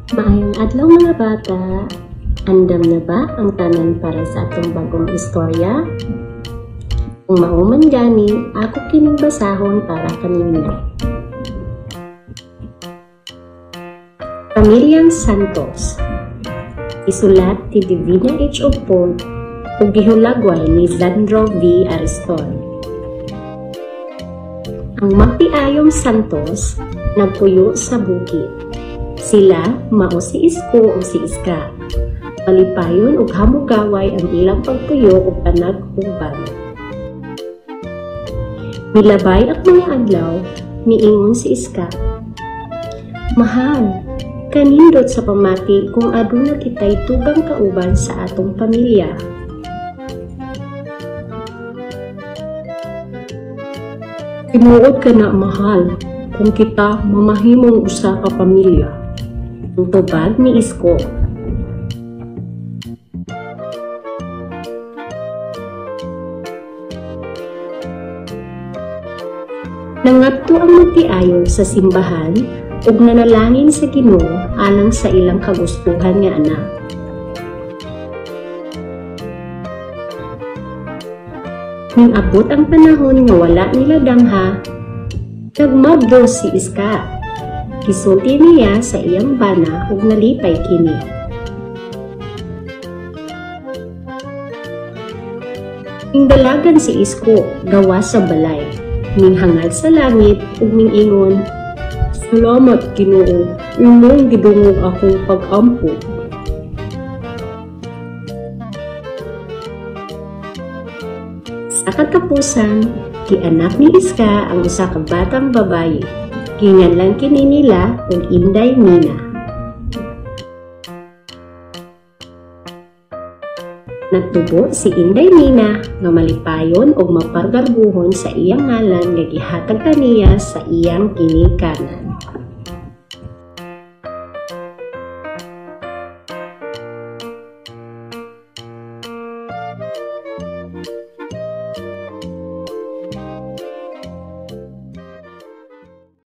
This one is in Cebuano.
Maayong adlaw, mga bata. Andam na ba ang tanan para sa atong bagong istorya? Kung mao man gani, ako kining basahon para kaninyo. Pamilyang Santos. Isulat ni Divina H. Ogpon ug gihulagway ni Zandro V. Ariston. Ang magtiayong Santos nagpuyo sa bukid. Sila mao si Isko ug si Iska. Malipayon ug hamugaway ang ilang pagpuyo ug panag-uban. Milabay ang mga adlaw, miingon si Iska. "Mahal, kanindot sa pamati kung aduna kitay tugang kauban sa atong pamilya." "Tinuod kana, mahal, kung kita mamahimong usa ka pamilya," ang tubag ni Isko. Nangadto ang magtiayon sa simbahan ug nanalangin sa Ginoo alang sa ilang kagustuhan nga anak. Ning-abot ang panahon nga wala nila dangha, nagmabdos si Iska. Gisulti niya sa iyang bana ug nalipay kini. Ningdalagan si Isko gawas sa balay, ninghangal sa langit ug mingingon, "Salamat, Ginoo, imong gidungog akong pag-ampo." Sa katapusan, gianak ni Iska ang usa ka batang babaye. Ginganlan kini nila og Inday Mina. Nagtubo si Inday Mina nga malipayon og mapargarbuhon sa iyang ngalan nga gihatag kaniya sa iyang ginikanan.